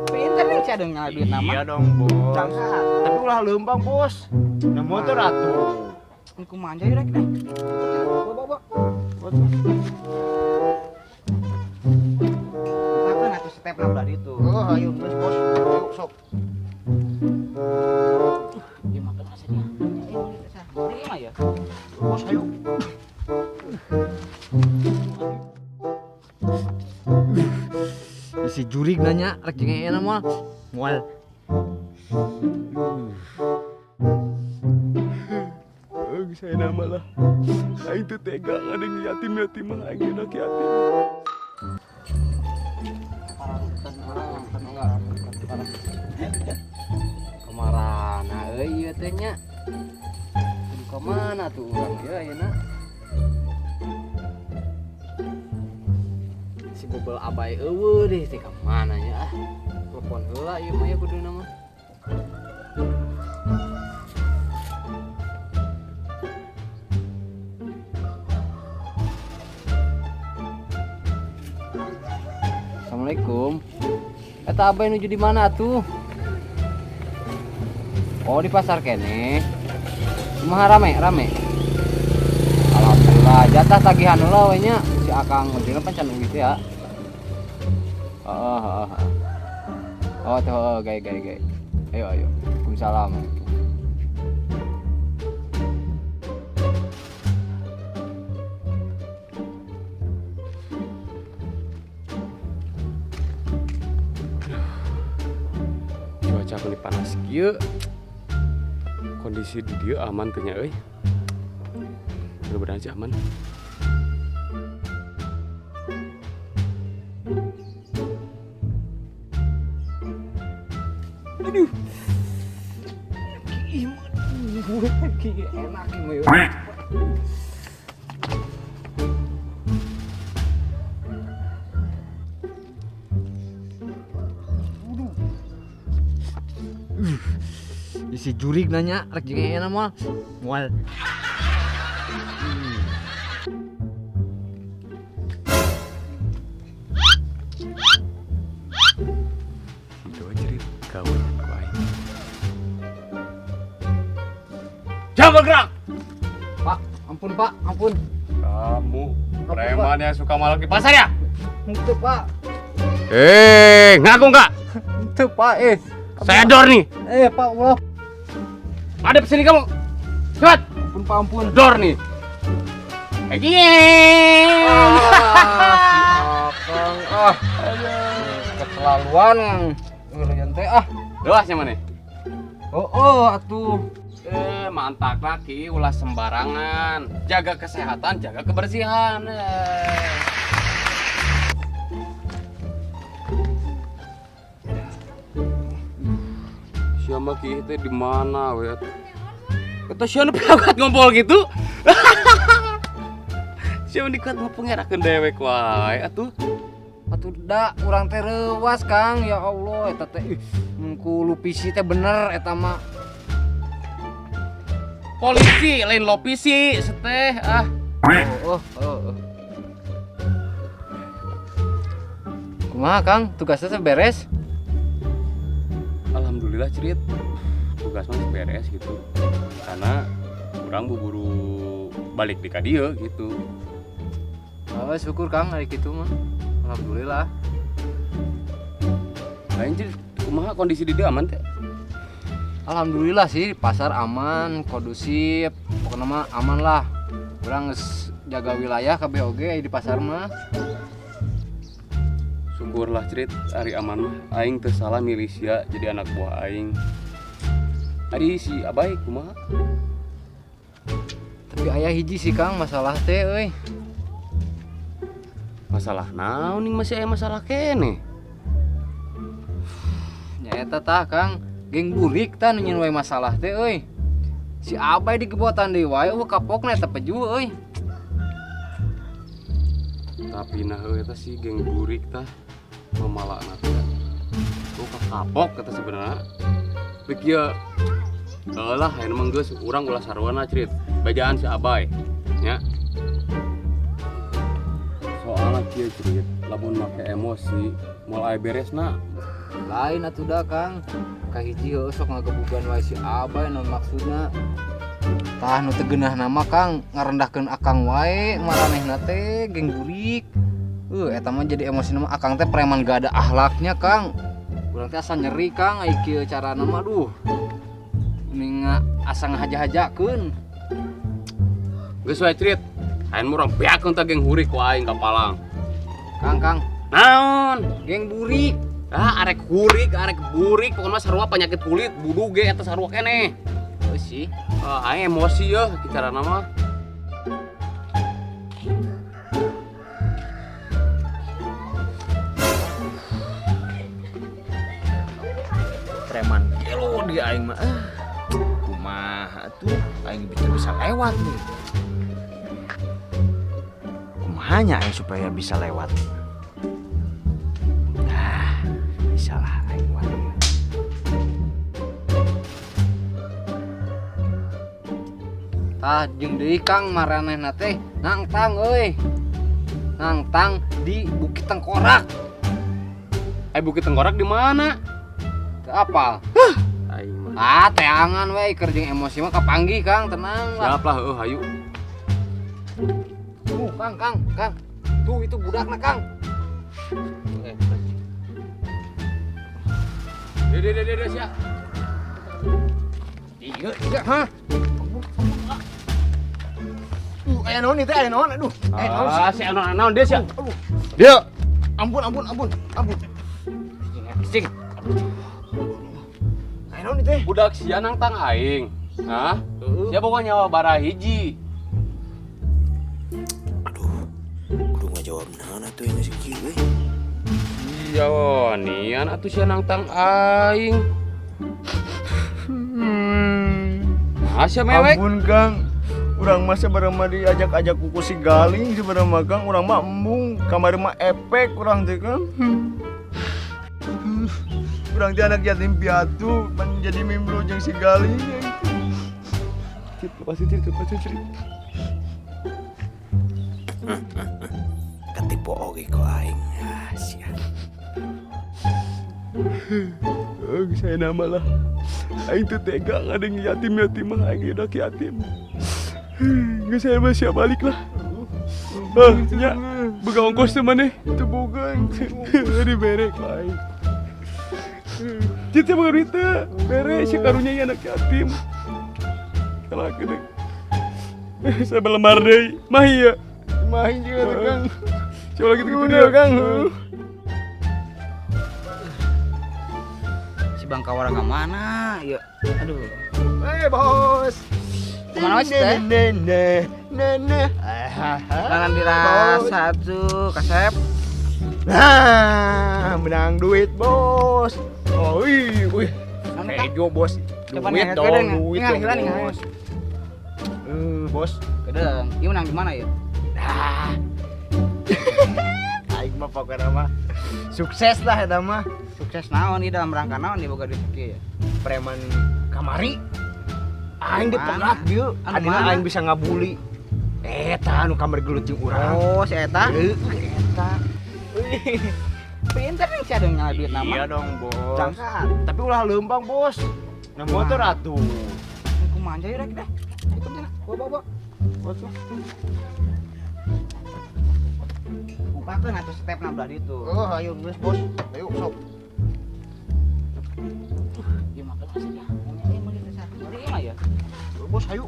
Pinter nih sia nyala duit nama. Iya dong, Bos. Tapi ulah leumpang, Bos. Nah motor atuh. Kumaha aja rek deh. Bawa, bawa. Bukakeun atuh step na belah ditu. Oh, ayo geus, Bos. Ayo sok. Ieu mah kan asa dia. Ieu mah ya. Bos, ayo. Si jurig nanya rek jeung euna moal. Moal. Saya nama lah. Aing teu tega ngadeng yatim-yatim mah aing enak yatim. Kamarana euy ieu teh nya? Kudu ka mana tuh urang ieu ayeuna? Si bebel abai eueuh deh teh ka mana nya ah. Telepon heula ieu mah ya kuduna mah. Assalamualaikum. Eta abai nuju di mana tuh? Oh, di pasar kene. Kumaha rame? Rame. Alhamdulillah, jatah tagihan heula we nya. Si Akang ujungna pan can gitu ya. Heeh, heeh. Oh, tuh, gae gae gae. Ayo, ayo. Waalaikumsalam. Cuaca meni panas kieu. Kondisi di dieu aman teh nya euy. Mudah-mudahan sih aman. Aduh. Enak ini. Si jurig nanya rek jeung euna moal. Moal. Si Doa cerit gawe ku aing. Jangan bergerak. Pak, ampun Pak, ampun. Kamu preman yang suka malak di pasar ya? Henteu, Pak. Ngaku enggak? Henteu, Pak, eh. Saya dor nih. Pak, ulah. Ada sini kamu. Cepat. Ampun, Pak, ampun. Dor nih. Ah, si Akang, ah. Keterlaluan. Eureun teh ah. Doa sia maneh. Oh, oh atuh. Mantap lagi ulah sembarangan. Jaga kesehatan, jaga kebersihan. Siapa ki teh di mana we atuh? Eta sia nu kuat ngompol gitu. Sia nu kuat ngopengerakeun dewek wae atuh. Atuh da urang teh reuwas Kang, ya Allah eta teh ih mun ku lupisi teh bener eta mah. Polisi lain lopisi seteh ah. Oh, oh, oh. Kumaha Kang, tugasnya teh beres? Alhamdulillah cerit. Tugas mah beres gitu. Karena urang buburu balik di ka dieu gitu. Oh, syukur Kang hari kitu mah. Alhamdulillah. Lain cerit, kumaha kondisi di dieu aman teh? Alhamdulillah sih pasar aman, kondusif, pokoknya mah aman lah. Urang geus jaga wilayah kabeh oge di pasar mah. Syukurlah cerit, ari aman mah. Aing teu salah milih sia jadi anak buah aing. Ari si Abai kumaha? Tapi aya hiji sih Kang masalah teh euy. Masalah naon ning masih aya masalah keneh? Nya eta tah Kang. Geng burik tah nu nyeun wae masalah teh euy. Si Abai digebotan deui wae eueuh kapokna eta peju euy. Tapi nah euy eta si geng burik tah memalakna teh. Tuh kapok eta sebenarnya. Bek ieu lah ayeuna mah geus urang ulah sarwana cerit. Bajaan si Abai nya. Soalna kieu cerit, lamun make emosi Moal aya beresna. Lain atuh da Kang. Kahiji heuh sok ngagebugan wae si Abah naon maksudna. Tah nu teu geunah nama Kang, ngarendahkeun Akang wae maranehna teh geng burik. Eta mah jadi emosi nama Akang teh preman gak ada akhlaknya Kang. Urang teh asa nyeri Kang ai kieu carana mah duh. Mending asa ngahaja-hajakeun. Geus wae Crit. Aing mah urang beakeun tah geng hurik ku aing ka palang. Kang, Kang. Naon? Geng burik. Ah, arek hurik, arek burik, pokoknya sarua penyakit kulit, budu ge eta sarua keneh. Heuh sih. Aing emosi yeuh carana mah. Preman gelo di aing mah. Kumaha atuh aing bisa lewat nih. Kumahanya aing supaya bisa lewat. Nah, bisalah aing wae. Tah jeung deui Kang maranehna teh nangtang euy. Nangtang di Bukit Tengkorak. Bukit Tengkorak di mana? Teu apal. Aing mah. Ah, teangan we keur jeung emosi mah kapanggih Kang, tenang lah. Siap lah heuh hayu. Tuh Kang, Kang, Kang. Tuh itu budakna Kang. Deh deh deh deh sia. Iya, iya. Hah? Aya naon ieu teh, aya naon aduh. Aya naon sih? Ah, si naon dia sia. Aduh. Dia. Ampun, ampun, ampun, ampun. Cing. Aya naon ieu teh? Budak sia nangtang aing. Hah? Sia boga nyawa bara hiji. Aduh, kudu ngajawab naon atuh ini si kieu euy. Iya, nian atuh sia nangtang aing. Nah, sia mewek. Ampun, Kang. Urang mah sabarang mah diajak-ajak ku si Galing sabarang mah Kang, urang mah embung, kamari mah efek urang teh Kang. Urang teh anak yatim piatu, pan jadi mimbro jeung si Galing. Cit, lepasin Cit, lepasin Cit. Ketipu oge ku aing. Ah, sia. Saya nama lah. Aing teu tega ngadeng yatim-yatim mah aing udah yatim. Nggak saya mah siap balik lah. Nya, boga ongkos teh maneh? Teu boga. Dibere ku aing. Cit boga duit teu? Bere si karunya ieu anak yatim. Kalah gede. Saya belemar deui. Mah ieu. Mah ieu teh Kang. Coba lagi gitu dia Kang. Si Bangkawara ka mana? Ya, aduh. Bos. Kemana wae teh? Nene. Langan dirasa tuh, kasep. Nah, menang duit, Bos. Oh, wih. Hejo, Bos. Duit dong, duit dong, Bos. Bos. Kedeng, ieu menang di mana ya? Nah. Aing mah pokokna mah sukses lah eta mah. Sukses naon ieu dalam rangka naon ieu boga duit kieu ya? Preman kamari. Aing dipegat dieu, adina aing bisa ngabuli. Eta anu kamar gelut jeung urang. Oh, si eta? Heeh, eta. Pinter nih si ada nyala duit nama. Iya dong, Bos. Cangkat. Tapi ulah leumpang, Bos. Nah, motor atuh. Kumaha aja rek deh. Ikut deh, bawa-bawa. Bos. Bukakeun atuh stepna belah ditu. Oh, ayo geus, Bos. Ayo sok. Ieu mah kelas ya. Ieu mah ya. Bos, ayo.